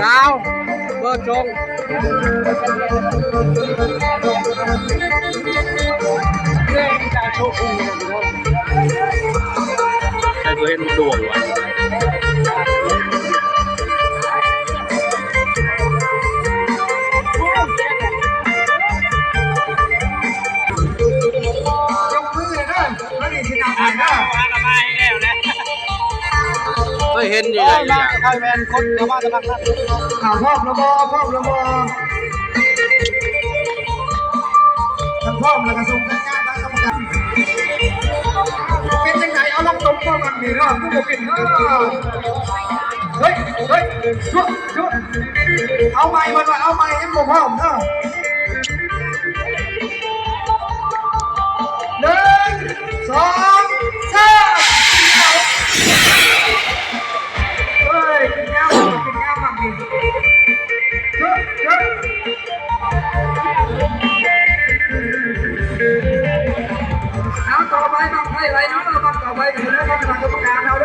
ຊາວ ເບີດຊົງ ໃຜກໍເຫັນດວງວ່າ ຍົກມືເດີ ເຮົານີ້ຊິນັບໃຫ້ເດີ ເຄີຍເຫັນຢູ່ ໂອ້ຍ ມາ ໃກ້ໆ ແມ່ນຄົນເຂົ້າມາແຕ່ບັກນັ້ນ. ອ້າວ ພ້ອມແລ້ວບໍ່? ພ້ອມແລ້ວບໍ່? ຖ້າພ້ອມແລ້ວກໍສົ່ງສັນຍານທາງກຳມະການ. ເປັນຈັ່ງໃດ? ເອົາ ລອງຕົບບໍ່ມັນນີ້ເນາະ ຄືບໍ່ເປັນເນາະ. ເຮີ້ຍ ເຮີ້ຍ ເອົາໃໝ່ ເພິ່ນວ່າເອົາໃໝ່ ຍັງບໍ່ພ້ອມເນາະ. ໜຶ່ງ ສອງ ສາມ ເຮີ້ຍ ຂຶ້ນຍາວ ຂຶ້ນຍາວບັກນີ້. ເຊີ ເຊີ ເອົາ ຕໍ່ໄປບັ້ງໄຟໄຫຼເນາະ ບັ້ງຕໍ່ໄປເດີ ຄະນະກຳມະການເຮົາ.